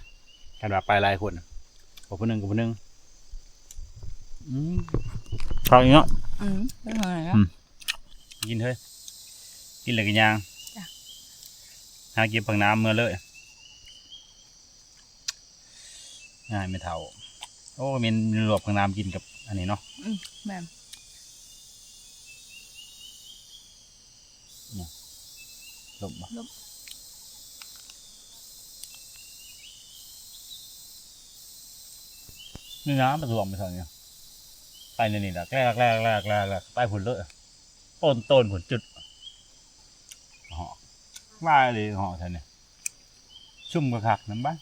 ຄັນວ່າໄປຫຼາຍຄົນ ບໍ່ຜູ້ໜຶ່ງກະຜູ້ໜຶ່ງ. ອືມ ເຂົ້າອີກເນາະ. ອືມ ເປັນຫຍັງນະ? ອືມ ກິນເຮີ້ຍ ກິນແລ້ວກະຍ່າງ. ຈ້ະ ຫາເກັບຜັກໜາມເມືອເລີຍ. ອ້າຍແມ່ເຖົ້າ ໂອ້ ແມ່ນລວກຜັກໜາມກິນກັບອັນນີ້ເນາະ. ອືມ ແມ່ນ. ລົມບໍ່? ລົມ. ນີ້ນະ ປະທ້ວງໄປເທົ່ານີ້ ໄປແນວນີ້ລະ ແກລກໆໆໆ ໄປພຸ້ນເລີຍ ໂຕນໆ ພຸ້ນ ຈຸດ ເຫາະ ວ່າອີ່ຫຼີ ເຫາະແທ້ນີ້. ຊຸ່ມກະຄັກນຳບາດ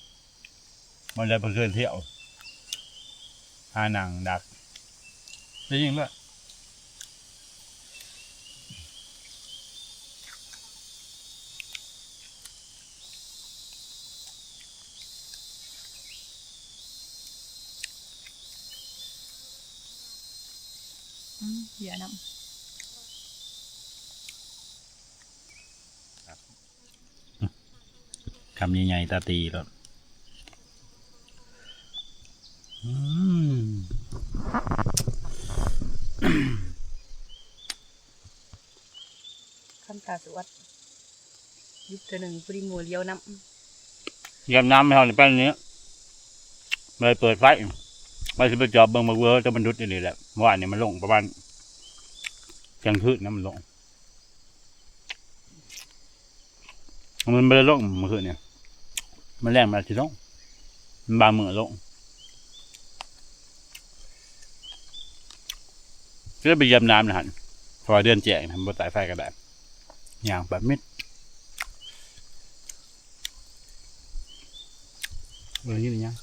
ບໍ່ໄດ້ໄປເຄີຍທ່ຽວ ຫານັ່ງດັກ ໄດ້ຍິນເລີຍ. ອືມ ເບຍນຳ. ຄຳໃຫຍ່ໆ ຕາຕີໂລດ. ອືມ ຄຳຕາສະຫວັດ ຢຸດເທື່ອໜຶ່ງ ພໍດີໝູ່ຫຼຽວນຳ. ຢາມນ້ຳໃຫ້ເຮົານີ້ ໄປນີ້ ບໍ່ໄດ້ເປີດໄຟ ວ່າຊິໄປຈອບເບິ່ງໝາກເວີ ແຕ່ມັນດຸດອີ່ຫຼີແຫຼະ. ເມື່ອວານນີ້ມັນລົງປະມານທ່ຽງຄືນນະ ມັນລົງ. ມັນບໍ່ໄດ້ລົງມື້ຄືນນີ້ ມື້ແລງມັນອາດຊິລົງ ມັນບາງມື້ລົງ. ຈະໄດ້ໄປຢາມນ້ຳນະຫັ້ນ ເພາະວ່າເດືອນແຈ້ງນະ ບໍ່ຕາຍໄຟກະໄດ້ ຍ່າງໄປມິດ. ບໍ່ໄດ້ຍິນຫຍັງ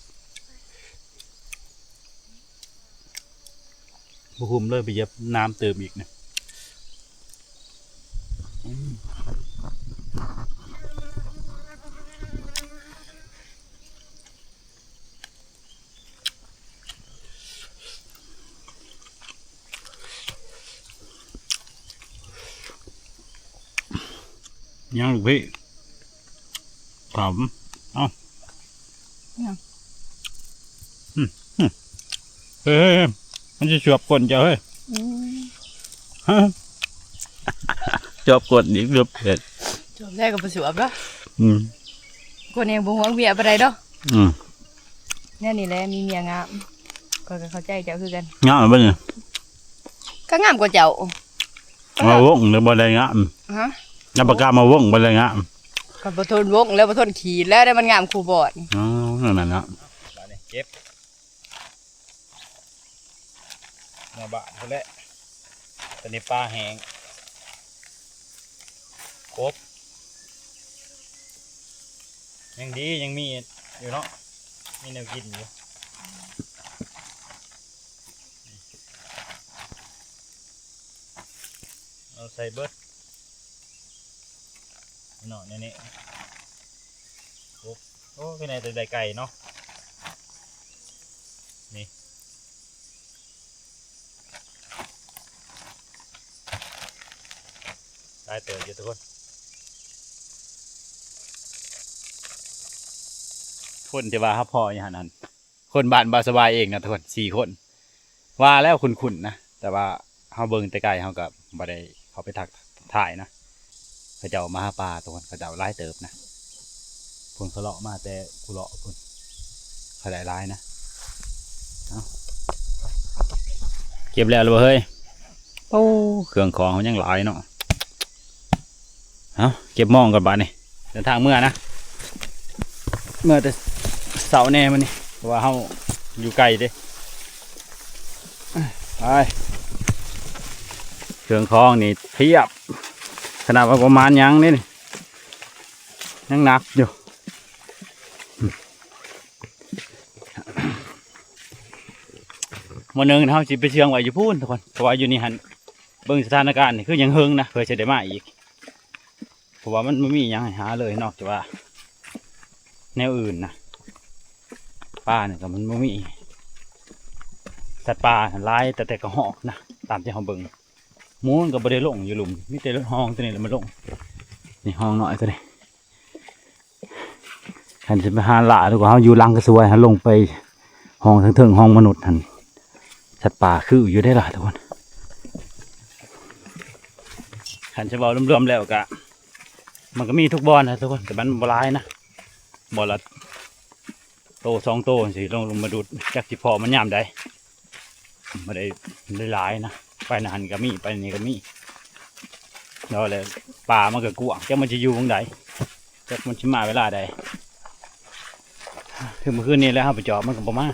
ບໍ່ຄຸ້ມເລີຍ ໄປຢຽບນ້ຳຕື່ມອີກນະ. ຍັງລູກພີ່ ຖາມ ເອົ້າ ຫຍັງ? ອືມ ອືມ ເຮີ້ຍ ເຮີ້ຍ ເຮີ້ຍ ມັນຊິສວບກົ້ນເຈົ້າເຮີ້ຍ. ອືມ ຮະ ສວບກົ້ນອີກ ສວບເຫັດ ສວບແທ້ກະບໍ່ສວບເນາະ. ອືມ ຄົນເອງບໍ່ຫວງເມຍປານໃດເນາະ. ອືມ ແນວນີ້ແຫຼະມີເມຍງາມ ຂ້ອຍກະເຂົ້າໃຈເຈົ້າຄືກັນ. ງາມບໍ່ນີ້? ກະງາມກວ່າເຈົ້າ. ມາວົງແລ້ວບໍ່ໄດ້ງາມ. ຮະ? ອັບປະກາມາວົງບໍ່ໄດ້ງາມ. ກະບໍ່ທົນວົງແລ້ວ ບໍ່ທົນຂີດແລ້ວ ໄດ້ມັນງາມຄູ່ບ່ອນ. ອໍ ນັ້ນນະ. ບາດນີ້ເກັບເມືອບ້ານພຸ້ນແຫຼະ. ຕອນນີ້ປາແຫ້ງ ກົບ ຍັງດີ ຍັງມີຢູ່ເນາະ ມີແນວກິນຢູ່. ເອົາໃສ່ເບິດເນາະ ແນວນີ້. ໂອ້ ໂອ້ ຄືແນວແຕ່ໄດ້ໄກ່ເນາະ ນີ້. ອ ຫຼາຍເຕີບຢູ່ທຸກຄົນ. ຄົນທີ່ວ່າເຮົາພໍ້ຢູ່ຫັ້ນຫັ້ນ ຄົນບ້ານບ່າວສະບາຍເອງນະທຸກຄົນ ສີ່ຄົນ. ວ່າແລ້ວຄຸ້ນໆນະ ແຕ່ວ່າເຮົາເບິ່ງແຕ່ໄກ ເຮົາກໍບໍ່ໄດ້ເຂົ້າໄປທັກທາຍນະ. ເຂົາເຈົ້າມາຫາປາທຸກຄົນ ເຂົາເຈົ້າຫຼາຍເຕີບນະ. ເພິ່ນເຂົາເລາະມາແຕ່ຜູ້ເລາະພຸ້ນ ເຂົາໄດ້ຫຼາຍນະ. ເອົາ ເກັບແລ້ວ ແລ້ວບໍ່ເຮີ້ຍ? ໂອ້ ເຄື່ອງຂອງເຮົາຍັງຫຼາຍເນາະ. ເອົາ ເກັບມອງກ່ອນບາດນີ້ ເດີນທາງເມືອນະ. ເມືອແຕ່ເຊົ້າແດ່ມື້ນີ້ ເພາະວ່າເຮົາຢູ່ໄກເດ້. ໄປ ເຄື່ອງຂອງນີ້ພຽບ ຂະໜາດວ່າບໍ່ມານຫຍັງເດ້ນີ້ ຍັງໜັກຢູ່. ມື້ໜຶ່ງເຮົາຊິໄປເຊື່ອງໄວ້ຢູ່ພຸ້ນທຸກຄົນ ເພາະວ່າຢູ່ນີ້ຫັ້ນ ເບິ່ງສະຖານະການນີ້ຄືຍັງເຫິງນະ ເພື່ອຊິໄດ້ມາອີກ ເພາະວ່າມັນບໍ່ມີຫຍັງໃຫ້ຫາເລີຍ ນອກຈາກວ່າແນວອື່ນນະ. ປານີ້ກໍມັນບໍ່ມີ ສັດປ່າຫຼາຍ ແຕ່ ແຕ່ກະຮອກນະ ຕາມທີ່ເຮົາເບິ່ງ. ໝູມັນກໍບໍ່ໄດ້ລົງຢູ່ລຸ່ມ ມີແຕ່ຮອງຕົວນີ້ແຫຼະມາລົງ. ນີ້ຮອງນ້ອຍຕົວນີ້. ຄັນຊິໄປຫາຫຼ້າ ຫຼືວ່າເຮົາຢູ່ຫຼັງກະຊວຍ ເຮົາລົງໄປຫ້ອງເທິງໆ ຫ້ອງມະນຸດຫັ້ນ ສັດປ່າຄືຢູ່ເດ້ລະທຸກຄົນ. ຄັນຊິເວົ້າລວມໆແລ້ວກະ ມັນກໍມີທຸກບ່ອນນະທຸກຄົນ ແຕ່ມັນບໍ່ຫຼາຍນະ ບ່ອນລະໂຕສອງໂຕຈັ່ງຊີ້ ລອງລົງມາດູ ຈັກຊິພໍ້ມັນຍາມໃດ. ບໍ່ໄດ້ ໄດ້ຫຼາຍນະ ໄປນັ້ນກໍມີ ໄປນີ້ກໍມີ. ແລ້ວແຫຼະ ປ່າມັນກໍກວ້າງ ຈັກມັນຊິຢູ່ໝ່ອງໃດ ຈັກມັນຊິມາເວລາໃດ. ຄືມື້ຄືນນີ້ແຫຼະ ເຮົາໄປຈອບມັນກໍບໍ່ມາ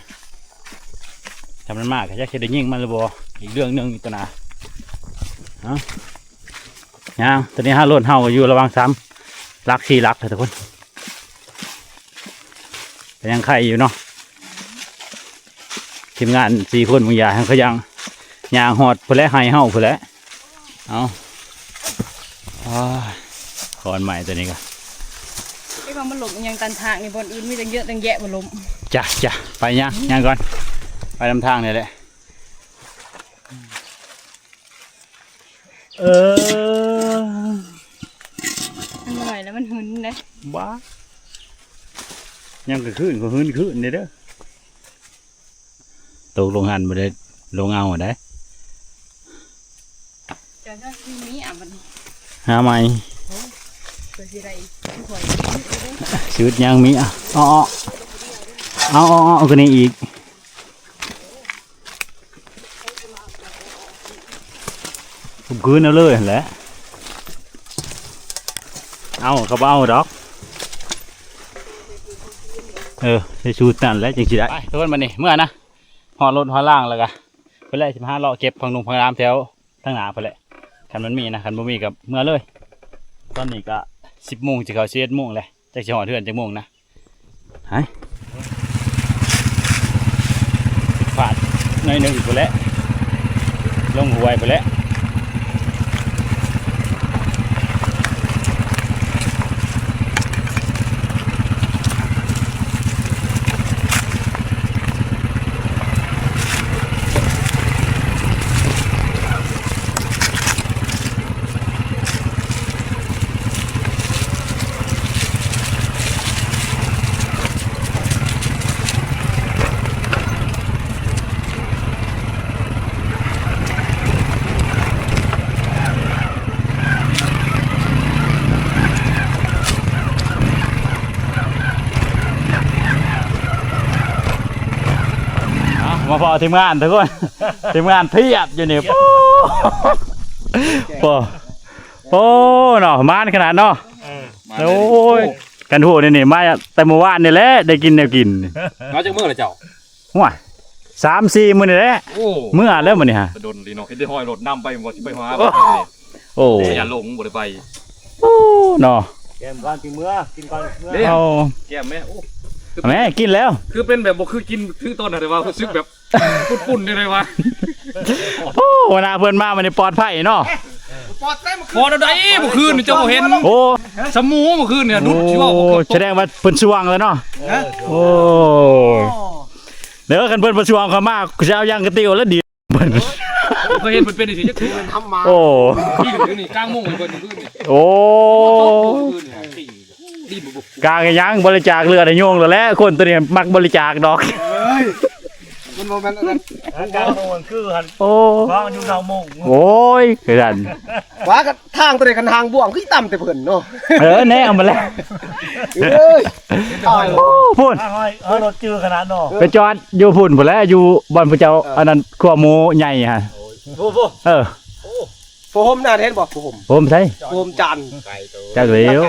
ຖ້າມັນມາກໍຈັກຊິໄດ້ຍິງມັນຫຼືບໍ່ ອີກເລື່ອງໜຶ່ງຢູ່ຕົວໜ້າ. ເອົາ ຍ່າງ ຕອນນີ້ເຮົາ ລົດເຮົາກໍຢູ່ລະຫວ່າງສາມຫຼັກ ສີ່ຫຼັກແຫຼະທຸກຄົນ. ກໍຍັງໄຄຢູ່ເນາະ ທີມງານສີ່ຄົນ ບາງຢ່າງເຂົາຍັງຍ່າງຮອດພຸ້ນແຫຼະ ໄຮ່ເຮົາພຸ້ນແຫຼະ. ເອົາ ໂອ້ຍ ຂອນໄມ້ຕົວນີ້ກໍ ເອີ ວ່າມັນຫຼົບອີ່ຫຍັງຕັນທາງນີ້ ບ່ອນອື່ນມີຕັ້ງເຍອະຕັ້ງແຍະບໍ່ຫຼົບ. ຈ້ະ ຈ້ະ ໄປຍ່າງ ຍ່າງກ່ອນ ໄປນຳທາງນີ້ແຫຼະ. ເອີ ມັນເມື່ອຍແລ້ວມັນຫຶນເດ້. ບ້າ ຍາມກາງຄືນກໍຫຶນຄືນເດ້ເດີ. ຕົກລົງຫັ້ນບໍ່ໄດ້ລົງເອົາໃດ. ເຈົ້າ ເຈົ້າມີ ມີ ອ່ະ ບັດນີ້ ຫາໃໝ່. ໂອ້ ເພື່ອຊິໄດ້ ຄືຂ້ອຍ ຊືດຍາງມີ ອ່ະ ເອົາ ເອົາ ເອົາ ເອົາ ເອົາ ເອົາ ຄືນີ້ອີກ. ທຸບຄືນເອົາເລີຍຫັ້ນແຫຼະ. ເອົາ ເຂົາບໍ່ເອົາດອກ. ເອີ ໃສ່ຊຸດນັ້ນແຫຼະ ຈຶ່ງຊິໄດ້. ໄປ ທຸກຄົນ ບັດນີ້ເມືອນະ. ຮອດລົດຮອດລາງແລ້ວກະ ເພິ່ນແຫຼະ ຊິມາຫາເລາະເກັບຜັກໜຸ່ງຜັກໜາມແຖວທາງໜ້າເພິ່ນແຫຼະ. ຄັນມັນມີນະ ຄັນບໍ່ມີກໍເມືອເລີຍ. ຕອນນີ້ກໍສິບໂມງ ຊິເຂົ້າສິບເອັດໂມງແຫຼະ. ຈັກຊິຮອດເຮືອນຈັກໂມງນະ. ຫາຍ ພາດໜ້ອຍໜຶ່ງພຸ້ນແຫຼະ ລົງຫ້ວຍພຸ້ນແຫຼະ. ເອົາ ມາພໍ້ທີມງານທຸກຄົນ ທີມງານພຽບຢູ່ນີ້. ໂອ້ ໂອ້ ໂອ້ ເນາະ ມານຂະໜາດເນາະ. ເອີ ໂອ້ຍ ຄັນຮູ້ນີ້ ນີ້ມາແຕ່ມື້ວານນີ້ແຫຼະ ໄດ້ກິນແນວກິນ. ມາຈັກມື້ລະເຈົ້າ? ໂອ້ຍ ສາມສີ່ມື້ນີ້ແຫຼະ. ໂອ້ ເມືອແລ້ວມື້ນີ້ຫາ ແຕ່ດົນລີເນາະ ເຫັນແຕ່ຮອຍລົດນຳໄປ ບໍ່ຊິໄປຫາ. ໂອ້ ໂອ້ ຢ່າຫຼົງ ບໍ່ໄດ້ໄປ. ໂອ້ ເນາະ ແກ້ມກ່ອນ ກິນເມືອ ກິນກ່ອນເມືອ. ເອົາ ແກ້ມແມ່. ໂອ້ ແມ່ ກິນແລ້ວ ຄືເປັນແບບບໍ່ຄືກິນ ຄືຕອນນັ້ນ ແຕ່ວ່າຮູ້ສຶກແບບ ປຸ້ນໆ ຈັ່ງໃດວະ. ໂອ້ ຫົວໜ້າເພິ່ນມາມື້ນີ້ປອດໄພເນາະ. ປອດໄພ ມື້ຄືນ ປອດໄດ້ ມື້ຄືນນີ້ເຈົ້າບໍ່ເຫັນ. ໂອ້ ສະໝູມື້ຄືນນີ້ ໂອ້ ດຸດຊິເວົ້າ. ສະແດງວ່າເພິ່ນຊ່ວງແລ້ວເນາະ. ຮະ ໂອ້ ເດີ ຄັນເພິ່ນບໍ່ຊ່ວງເຂົ້າມາ ຊິເອົາຢາງກະຕິວແລ້ວດີ. ເຂົາເຮັດເພິ່ນເປັນຈັ່ງຊີ້ຈັກເທື່ອ. ທຳມາ ໂອ້ ນີ້ ກາງມຸ້ງເພິ່ນຄືນີ້ ໂອ້ ນີ້ ກາງຫຍັງ ບໍລິຈາກເລືອດໃຫ້ໂຍງແລ້ວແຫຼະ ຄົນໂຕນີ້ມັກບໍລິຈາກດອກ. ເອີຍ ມັນບໍ່ແມ່ນອັນນັ້ນ ກາງມຸ້ງຄືຫັ້ນ. ໂອ້ ກາງຢູ່ເນົາມຸ້ງ. ໂອ້ຍ ຄືກັນ ວ່າກັນ ທາງໂຕໃດຄັນທາງບ່ວງຄືຕ່ຳແຕ່ເພິ່ນເນາະ. ເອີ ແນ່ເອົາມາແລ້ວ ເອີຍ ໂອ້ ພຸ້ນ ເອົາລົດຈື່ຂະໜາດເນາະ. ໄປຈອດຢູ່ພຸ້ນພຸ້ນແຫຼະ ຢູ່ບ່ອນຜູ້ເຈົ້າ ເອີ ອັນນັ້ນ ຂົວໝູໃຫຍ່ຫັ້ນ. ໂອ້ໂຫ ເອີ ໂອ້ ຜ້າຫົ່ມນະ ເຫັນບໍ່? ຜ້າຫົ່ມ ຜ້າຫົ່ມໃສ? ຜ້າຫົ່ມຈານ ຈັກແລ້ວ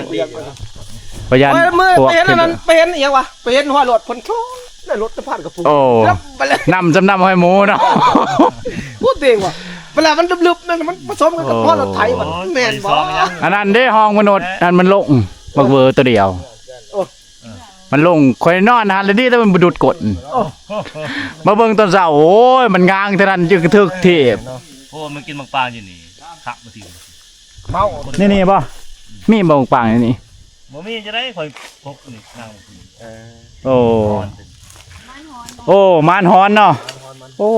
ຢ້ານພວກ ໄປເຫັນອັນນັ້ນ ໄປເຫັນອີ່ຫຍັງວະ? ໄປເຫັນຮອຍລົດເພິ່ນໂທ້ ໃນລົດສະພານກະປຸງ. ໂອ້ ນຳຈຳນຳຮອຍໝູເນາະ. ໂອ້ ເຕັງວ່ະ ເວລາມັນລຶບໆນັ້ນ ມັນປະສົມກັນກັບຮອຍລົດໄຖ ມັນແມ່ນບໍ່? ອັນນັ້ນເດ້ ຮອງມະນຸດ ອັນມັນລົງ ບັກເວີໂຕດຽວ. ໂອ້ ມັນລົງ ຂ້ອຍນອນຫັ້ນແຫຼະ ດີແຕ່ມັນບໍ່ດູດກົ້ນ. ໂອ້ ມາເບິ່ງຕອນເຊົ້າ ໂອ້ຍ ມັນງາງເທົ່ານັ້ນ ຈຶ່ງກະເຖິກເທບ. ໂອ້ ມັນກິນໝາກປາງຢູ່ນີ້ ຄັກມາທີ ເມົາ ນີ້ໆບໍ່? ມີບໍ່ໝາກປາງໃນນີ້? ບໍ່ມີຈະໄດ້ ຂ້ອຍພົກນີ້ນາງ. ເອີ ໂອ້ ໂອ້ ມານຮອນເນາະ. ໂອ້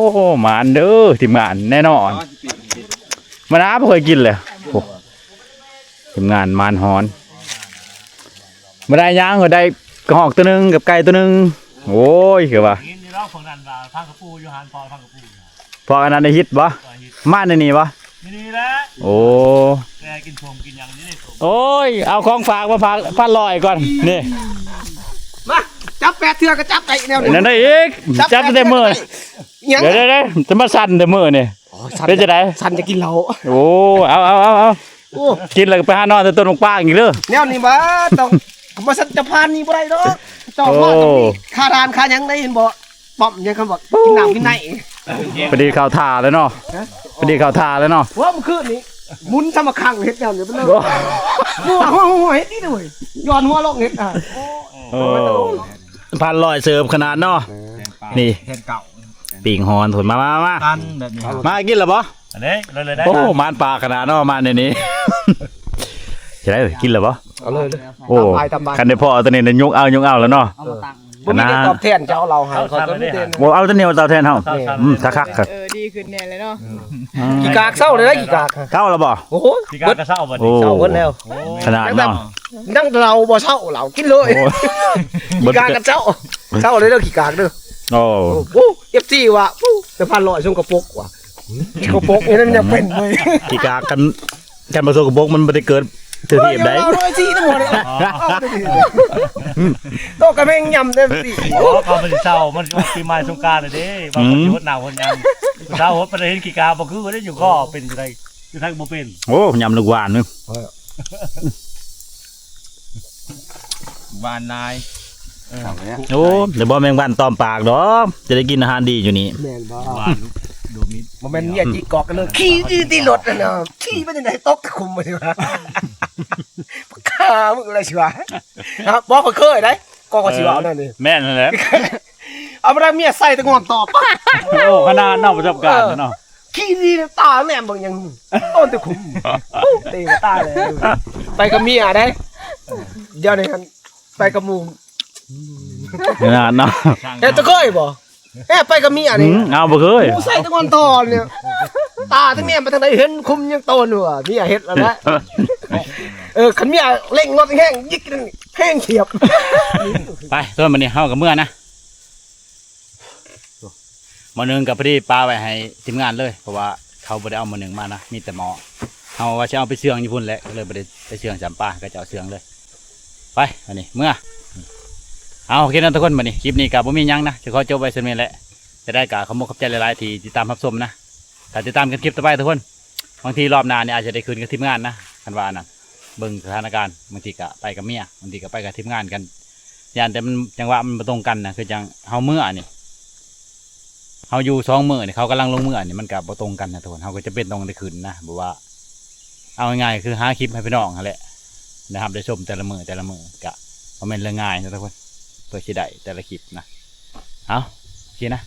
ມານເດີ ທີມງານ ແນ່ນອນ ມານາບໍ່ເຄີຍກິນເລີຍ. ໂອ້ ທີມງານມານຮອນ ບໍ່ໄດ້ຫຍັງ ໄດ້ກະຮອກໂຕໜຶ່ງກັບໄກ່ໂຕໜຶ່ງ. ໂອ້ຍ ຄືວ່າ ກິນຢູ່ດອກ ພວກນັ້ນວ່າ ທາງກະປູຢູ່ຫັ້ນ ພໍທາງກະປູ ພວກອັນນັ້ນໄດ້ຮິດບໍ່? ມາໃນນີ້ບໍ່? ນີ້ແຫຼະ. ໂອ້ ແກກິນສົ້ມກິນຫຍັງນີ້. ໂອ້ຍ ເອົາຂອງຝາກມາຝາກພັນຮ້ອຍກ່ອນນີ້. ມາ ຈັບແປດເທື່ອກະຈັບໄດ້ແນວນີ້ ນັ້ນໄດ້ອີກ ຈັບແຕ່ມື້ ດຽວໆໆ ຈະມາສັ່ນແຕ່ມື້ນີ້. ໂອ້ຍ ເປັນຈັ່ງໃດ? ສັ່ນຈະກິນເຫຼົ້າ. ໂອ້ ເອົາໆໆ ໂອ້ ກິນແລ້ວກະໄປຫານອນໃຕ້ຕົ້ນໝາກປາງອີກເດີ. ແນວນີ້ຫວາ ຕ້ອງ ບໍ່ຊັ້ນຈະຜ່ານນີ້ບໍ່ໄດ້ດອກ. ຕ້ອງຮອດ ໂອ້ ຕ້ອງມີຄ່າທານຄ່າຫຍັງໄດ້ ເຫັນບໍ່? ປ້ອມຫຍັງ ຄຳວ່າກິນນ້ຳກິນໃນ. ພໍດີເຂົ້າທ່າແລ້ວເນາະ ຮະ? ພໍດີເຂົ້າທ່າແລ້ວເນາະ. ໂອ້ ມື້ຄືນນີ້ໝຸນສຳມະຄັງເຮັດແນວນີ້ ເປັນເລື່ອງ ໂອ້ ຫົວ ຫົວ ຫົວ ເຮັດນີ້ເດ້ ຍ້ອນຫົວລົງເຮັດ. ໂອ້ ພັນຮ້ອຍເສີບຂະໜາດເນາະ. ນີ້ ແທນເກົ່າ ປີ້ງຮອນພຸ້ນ ມາ ມາ ມາ ມາ ມາກິນແລ້ວບໍ່? ອັນນີ້ເລີຍໆ ໂອ້ ມານປາກຂະໜາດເນາະ ມານນີ້ ຊິໄດ້ກິນແລ້ວບໍ່? ເອົາເລີຍ ໂອ້ ຕາມບາຍ ຕາມບາຍ ຄັນໄດ້ພໍ້ເອົາໂຕນີ້ນະ ຍົກເອົາ ຍົກເອົາແລ້ວເນາະ. ເອີ ບໍ່ມີແນວຕອບແທນ ເຈົ້າເອົາເຮົາໃຫ້ ເຂົາກໍມີແຕ່ ບໍ່ເອົາແຕ່ແນວຕອບແທນເຮົາ. ເອີ ອືມ ຄັກໆ ເອີ ດີຂຶ້ນແດ່ເລີຍເນາະ. ອືມ ຂີ້ກາກເຊົາເລີຍ ຂີ້ກາກເຊົາແລ້ວບໍ່? ໂອ້ໂຫ ຂີ້ກາກກະເຊົາບັດນີ້ ເຊົາເບິດແລ້ວ ຂະໜາດເນາະ. ຍັງເຫຼົ້າບໍ່ເຊົາ ເຫຼົ້າກິນເລີຍ ຂີ້ກາກກະເຊົາ ເຊົາເລີຍເດີ ຂີ້ກາກເດີ. ໂອ້ ໂອ້ ເອັຟຊີວ່າ ໂອ້ ແຕ່ພັນຮ້ອຍຊົງກະປົກວ່າ ສົກກະປົກ ອັນນັ້ນຍັງເປັນເວີຍ. ຂີ້ກາກ ຄັນ ຄັນບໍ່ສົກກະປົກມັນບໍ່ໄດ້ເກີດເທື່ອທີບໃດ. ໂຕກະແມ່ງຍຳເດ້. ໂອ້ ເຂົາບໍ່ໄດ້ເຊົາ ມັນອອກປີໃໝ່ສົງການແລ້ວເດ້ ວ່າມັນຊິຫົດໜາວຫົດຫຍັງ ເຊົາຫົດ ປະເທດຂີ້ກາບໍ່ຄືເດ້ ຢູ່ກໍເປັນຈັ່ງໃດ ຢູ່ໄທບໍ່ເປັນ. ໂອ້ ຍຳລູກຫວ່ານເວີຍ ຫວ່ານນາຍ. ເອີ ໂອ້ ແຕ່ບໍ່ແມງວັນຕອມປາກດອກ ຈະໄດ້ກິນອາຫານດີຢູ່ນີ້. ແມ່ນບໍ່? ຫວ່ານລູກໂດມິດ ບໍ່ແມ່ນເມຍຈິກກອກກັນເລີຍ ຂີ່ຢູ່ຕິດລົດຫັ້ນນະ ຂີ່ໄປຈັ່ງໃດຕົກຂຸມວ່າຊິວ່າ ຂ້າມຶງແລ້ວຊິວ່າ. ຮະ ບໍ່ ຂ້ອຍເຄີຍໄດ໋ ກໍ ກໍຊິເວົ້າແນວນີ້ ແມ່ນຫັ້ນແຫຼະ. ເອົາມາໄດ້ເມຍໃສ່ແຕ່ງອນຕໍ່ ໂອ້ ຂະໜາດເນາະ ປະສົບການເນາະ. ຂີ່ດີຕາແນມເບິ່ງຫຍັງ ໂອ້ ແຕ່ຂຸມ ເຕະຕາຍເລີຍ. ໄປກັບເມຍໄດ໋ ດຽວນີ້ຫັ້ນ ໄປກັບໝູ່ ຂະໜາດເນາະ. ເຮັດຕະເຄີຍບໍ່? ເອີ ໄປກັບເມຍນີ້ ອືມ ເອົາບໍ່ເຄີຍ ໝູ່ໃສ່ຕະກອນຕອນນີ້ ຕາແຕ່ເມຍໄປທາງໃດເຫັນຂຸມຍັງໂຕນວ່າ ເມຍເຮັດແລ້ວແຫຼະ. ເອີ ຄັນເມຍເລັ່ງລົດແຮງ ຍິກແຮງຂຽບ. ໄປ ສ່ວນບັດນີ້ເຮົາກະເມືອນະ. ໝໍ້ໜຶ່ງກະພໍດີປະໄວ້ໃຫ້ທີມງານເລີຍ ເພາະວ່າເຂົາບໍ່ໄດ້ເອົາໝໍ້ໜຶ່ງມານະ ມີແຕ່ໝໍ້. ເຮົາວ່າຊິເອົາໄປເຊື່ອງຢູ່ພຸ້ນແຫຼະ ກະເລີຍບໍ່ໄດ້ໄປເຊື່ອງຊ້ຳປາ ເຂົາເຈົ້າເຊື່ອງເລີຍ. ໄປ ບັດນີ້ເມືອ. ເອົາ ໂອເຄເນາະທຸກຄົນ ບັດນີ້ຄລິບນີ້ກະບໍ່ມີຫຍັງນະ ຊິຂໍຈົບໄວ້ສ່ຳນີ້ແຫຼະ. ຈະໄດ້ກະຂອບມຸກຂອບໃຈຫຼາຍໆທີ່ຕິດຕາມຮັບຊົມນະ. ຖ້າຕິດຕາມກັນຄລິບຕໍ່ໄປທຸກຄົນ ບາງທີລອບໜ້ານີ້ອາດຈະໄດ້ຂຶ້ນກັບທີມງານນະ ຄັນວ່າອັນນັ້ນ ເບິ່ງສະຖານະການ ບາງທີກະໄປກັບເມຍ ບາງທີກະໄປກັບທີມງານກັນ ຢ້ານແຕ່ມັນຈັງຫວະມັນບໍ່ຕົງກັນນະ ຄືຈັ່ງເຮົາເມືອນີ້ ເຮົາຢູ່ສອງມື້ນີ້ ເຂົາກຳລັງລົງເມືອນີ້ ມັນກະບໍ່ຕົງກັນນະທຸກຄົນ. ເຮົາກະຈຳເປັນຕ້ອງໄດ້ຂຶ້ນນະ ແບບວ່າ ເອົາງ່າຍໆຄືຫາຄລິບໃຫ້ພີ່ນ້ອງຫັ້ນແຫຼະ ໄດ້ຮັບໄດ້ຊົມແຕ່ລະມື້ແຕ່ລະມື້ ກະບໍ່ແມ່ນເລື່ອງງ່າຍນະທຸກຄົນ ເພື່ອຊິໄດ້ແຕ່ລະຄລິບນະ. ເອົາ ໂອເຄນະ.